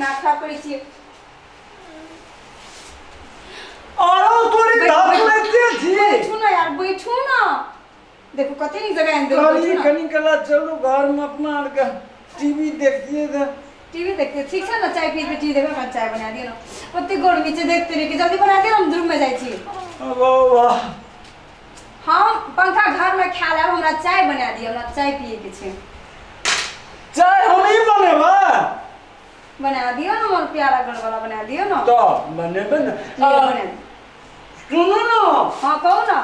दिमाग खराब करै छी। आरो तोरी धाप लेते छी। बैठू ना यार, बैठू ना। देखो कते नीक जगह आनि देलकै। कनी कनी कला चलू घर में अपना आर के टीवी देखतिए त टीवी देखते ठीक छै ना? चाय पी के टीवी देखो ना, चाय बना दियो ना। ओते गर्मी छै देखते रही के जल्दी बना दियो, हम रूम में जाइ छी। वाह वाह। हम पंखा घर में खा लेब, हमरा चाय बना दियो, हमरा चाय पिए के छै। चाय हम ही बनेबा? बना दियो ना मोर प्यारा घर वाला, बना दियो ना। तो बनेबे ना। सुनू ना। हां कहू ना,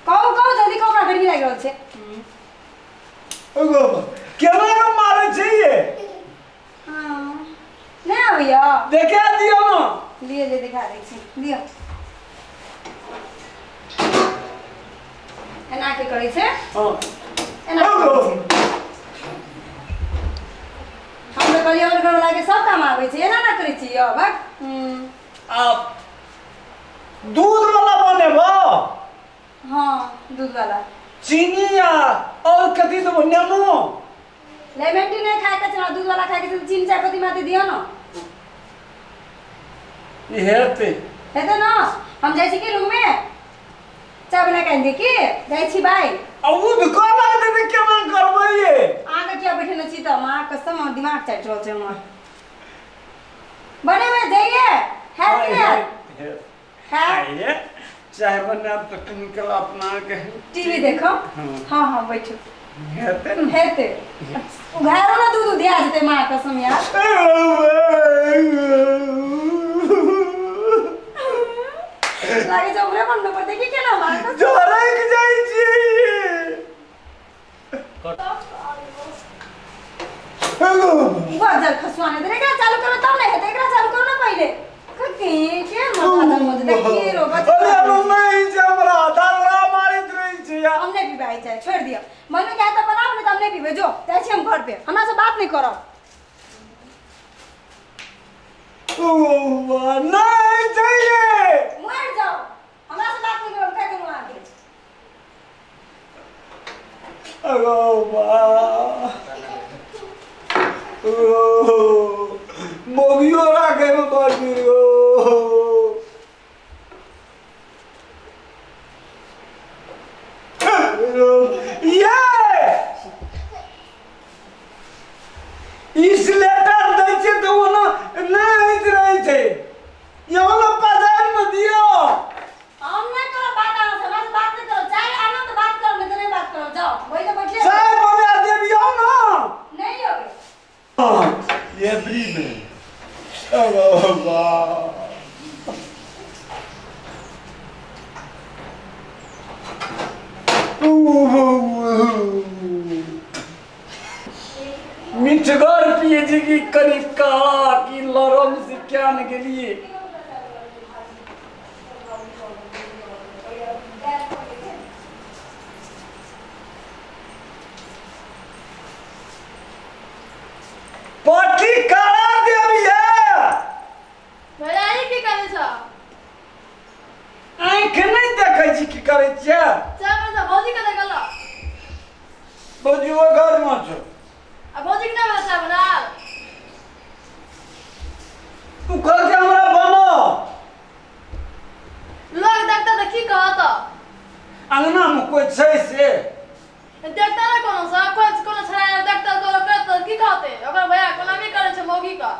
कहू कहू जल्दी कहू, हमरा गर्मी लागि रहल छै। ओगो केना के मारे छै ये? हां नै आबैया? देखा दियो ना। लिए जे दिखा दै छी, दियो। एना के करै छै? हां एना के करै छै। हम तऽ कहलियै हमर घरवाला के सब काम आबै छै, एना ना करै छी यौ बक। आ दूध वाला बनेबो? हां दूध वाला। चीनी आ और कथी देबो? नेमो? लेमन टी नहीं खाए के छै, दूध वाला खाए के छै, चीनी चाय पत्ती माते दियो ना। ई हेतै। हेतै ना? हम जाइ छी की रूम में चाय बना के आनि दियै की? जाइ छी बाय। आ उ दुकान लागतै तऽ केना करबै ये? अहाँके किया बैठेने छी तऽ माँ कसम हमर दिमाग चाटि रहल छै हमर। बनेबै जाइए हैत कि नहि हैत? चाय बनायब तऽ कनी काल अपना के टीवी देखो। हाँ हाँ बैठू। हेतै ने? हेतै। उघारो ना दूध उधिया जेतै माँ कसम यार। लागे छै ओकरे बनबे पड़तै की केना माँ कसम? झरक जाइ छियै। वाह जल खसुआ नहि देने, एकरा चालू करो तब नहि हेतै, एकरा चालू करो ना पहिले। कथी के माथा धर्म देखिए रो बच्चा। अरे हम नहीं छै, हमरा दारू मारैत रहै छै यार। हम नहीं पीबै चाय, छोड़ दियो। मम्मी कहै तऽ बनाउ नहि तऽ हम नहीं पीबै, जो जाइ छी हम घर पे, हमरा से बात नहीं करब। ओ नहीं चाहिए, मर जाओ, हमरा से बात नहीं करब, कह देलहुँ अहाँके। अगो बा ओ मोगियो राखे में बड़ ओ ये इस लेटर दै छै तऽ ओना नहि होइत रहै छै। यो ना बाजार में दियो। हम नहीं करब बात अहाँ से, हमरा से बात नहीं करब। चाय आनब तऽ बात करब, नहीं तऽ नहीं बात करब। जाओ वही तऽ बैठले। चाय बना देबियो ना। नहीं होगे। ये फ्री में। अरे वाह। मिठगर पिए छी कि कनी काला की लरम से क्या न गेलिए। पट्टी करा देबिए। भैया ई की करै छ? आँखि नहि देखै छी की करै छियै? चाय बना, भौजी कतऽ गेल? भौजी ओहि घर में छौ। आ भौजी के नहि बना चाय बनाल? तू कहलकै हमरा बनो। लोग देखतै तऽ की कहत? अंगना में कोइ छै से? देखतै ने कोनो से, कोइ कोनो छड़ा देखतै तोरा करत की कहतै? ओकर भैया गुलामी करै छै मौगी का।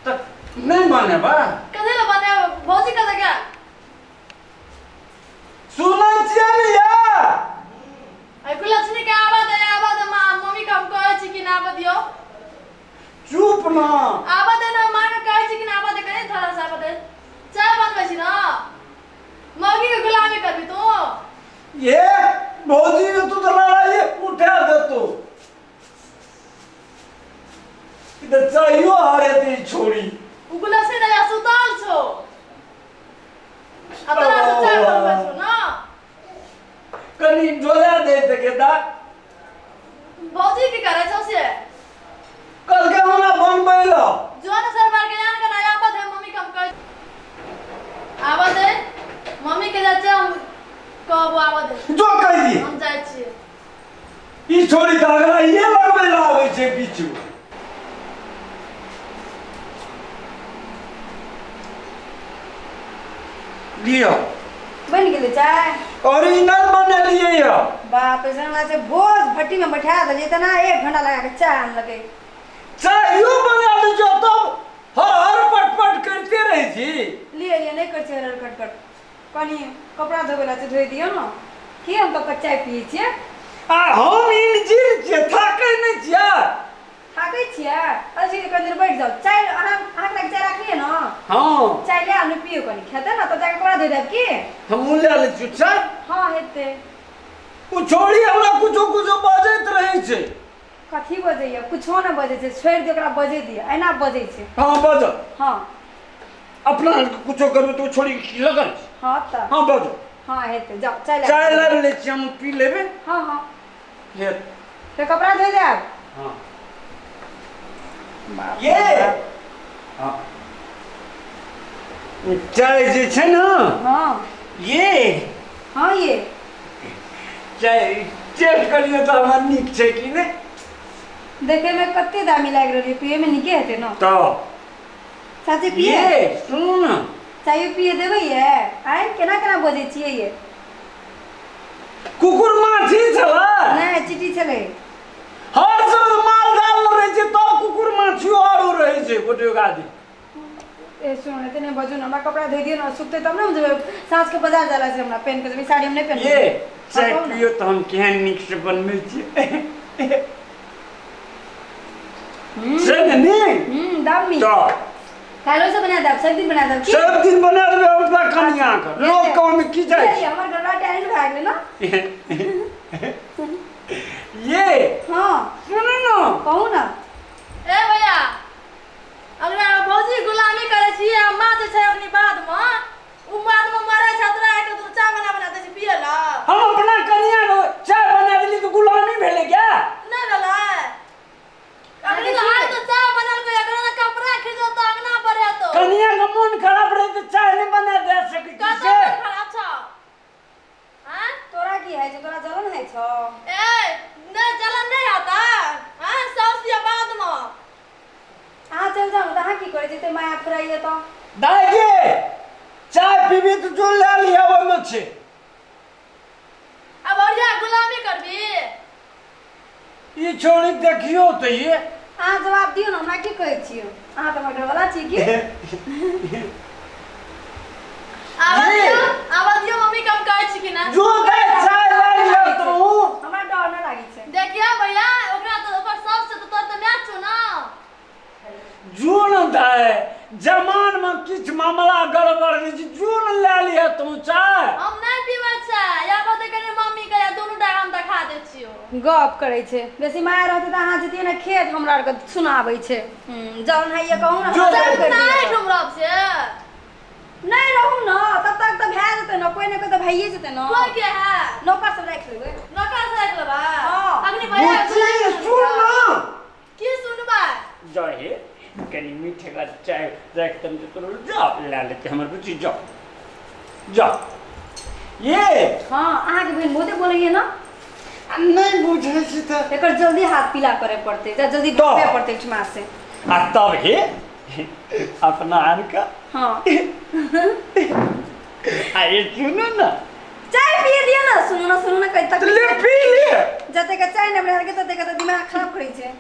तऽ नहि बनेबा? कथी लए बनेब? भौजी कतऽ गेल? सुनै छियै ने यै? आइ कुलक्षणी के आबऽ दे, आबऽ दे माँ, मम्मी के हम कहै छी कि ना आबऽ दियौ। चुप ना। आबऽ दे ना, माँ के कहै छी कि ना आबऽ दे, कनि थोड़ा सा आबऽ दे। चाय बनबै छी ना। मौगी के गुलामी करबी तू? ये भौजी ने तू तऽ लड़ाइए उठा देतो। ई तऽ चाहियो हारे ती छोड़ी। उ कुलक्षणी दाइ सुतल छौ। आ तोरा से चाय बनबै छौ ना? कनी डोला दे के दा। भौजी की करै छौ से? कहलकै हमरा बनबै लए। जो ने सरबार के जान के ना आबऽ दे, मम्मी के हम कहै आबऽ दे, मम्मी के जाइ छै हम कहबो आबऽ दे। जो कहि दी। हम जाइ छियै। ई छोड़ी तऽ अगला इहे लगबै लए आबै छै पीछू। लियो बन गेलै चाय ओरिजिनल बनेलियै यो। बाप रे हमरा से भोज भट्टी में बैठा देलियै तना 1 घंटा लगा के चाय आनलकै। चाय यो बना लै छौ तब हर हर पट पट करते रहै छी। लिए लिए नहीं कर छै हर खट खट। कनी कपड़ा धोबै ला छै धोइ दियौ न। की हम तो चाय पियै छियै। आ हम इंजीर छियै थाकै नै छियै। थाकै छियै अजी कनी देर बैठ जाउ। चाय अहाँ अहाँ के चाय राखलियै न? हां चाय ले आनु पियो कनी खेतै न तब जाके कपड़ा धोइ देब की। हमहूँ ले लै छियौ चाय। हां हेतै। ओ छोड़ी हमरा कुछो कुछो बजैत रहै छै। कथी बजैया? कुछो न बजै छै। छोड़ि दियौ ओकरा बजै दियौ एना बजै छै। हां बज। हां अपना कुछो करबै तऽ ओ छोड़ी लगल। हां तऽ हां बज। हां हेतै जाउ चाय ले चाय लाबि लै छियै हम पी लेबै। हां हां हेत फेर कपड़ा धोइ देब। हां ये हां चाय जे छै न। हां ये हां ये चाय चेक करियौ तऽ हमरा नीक छै कि नहि। देखे में कते दामी लागि रहल है पिए में नीके हेतै न। तऽ चाची पिए ये सुनू न चाय पिए देबै ये? आइ केना केना बजै छियै ये? कुकुर माछी छलै नहि चीटी छलै। हर समय माल जाल रहै छै तब कुकुर माछियो आरो रहै छै गोटे गादी। ए सुन एते नहि बजू न हमरा कपड़ा धोइ दियौ न सुखतै तब न हम जेबै साँझ के बाजार जाला छै हमरा पेन के जेबै साड़ी हम नहि पेन। ये चाय पियो तऽ हम केहन नीक से बनबै छियै से ने नीक। दामी तऽ काल्हो से बना देब सब दिन बना देब की? सब दिन बना देबै हम अपना कनिया के लोक के ओहिमे की जाइ छै। हमर घरवा टैलेंट भए गेलै न। ये हां सुनू न कहू न। ए भैया अगला भौजी गुलामी करै छी आ माँ जे छै अपनी बाद में उ बाद में मरै छै तोरा के तू चाय बना बना दै छी पियै ला। हम अपना कनिया के चाय बना देली तऽ गुलामी भेलै क्या? नहि भेलै। अखनी तो आइ तो चाय बनल को एकरा ना कपड़ा खींचो तो अंगना पर हेतो। कनिया के मोन खराब रहे तऽ चाय नहीं बना दे सकै छी से। खराब छौ? हां तोरा की है छै? तोरा जलन है छौ? ए नहीं जलन नहीं आता। हां सास दिया बाद में अहाँ चल जाउ तऽ अहाँ की करै छी? ते माया फुराइए तऽ दाइ गे चाय पीबी तऽ जो ले लिअ ओहिमे छै। अब और गुलामी करबी? ई छोड़ी देखियौ तऽ ये अहाँ जवाब दियौ न हमरा की कहै छियै? अहाँ तऽ हमर घरवाला छी की? आवाज दियौ आवाज दियौ मम्मी कम कहै छी कि ना? जो दाइ चाय ले लिअ तू हमरा डर न लागै छै। देखियौ भैया ओकरा तऽ ओकर सब से तऽ तोर तऽ मैच छौ न। जो न दाइ जमान में किछु मामला गड़बड़ रहै छै जो न ले लिअ तू चाय। हम नहीं पीबै चाय या बते कनी मम्मी के या दुनू टा हम देखा दै छियौ। गप करै छै बेसी माया रहतै तऽ अहाँ जतियै ने खेत हमरा आरके सुनाबै छै। जलन है ये कहू न। नहीं ठुमरब से नहीं रहू न तब तक तऽ भए जेतै न कोइ ने कोइ तऽ भइए जेतै न। कोइ के है? नौकर सब राखि लेबै। नौकर सब राखि लेबै? हां अग्नि भैया सुन न। की सुनबै? जाहे कनी मीठे का चाय राख तम तो तोर जा ले लेते हमर बुच्ची जा जा। ये हां अहाँ के बहन बहुते बोलैए न। नहीं बुझै छी तऽ एकर जल्दी हाथ पीला करे पड़तै जा जल्दी भागे पड़तै ठुमा से। आ तब हे अपना आर का। हां आ ये सुनो न चाय पिए दियो न। सुनो न सुनो न कहि तक ले पी ले जते के चाय न बना के तते के दिमाग खराब करै छै।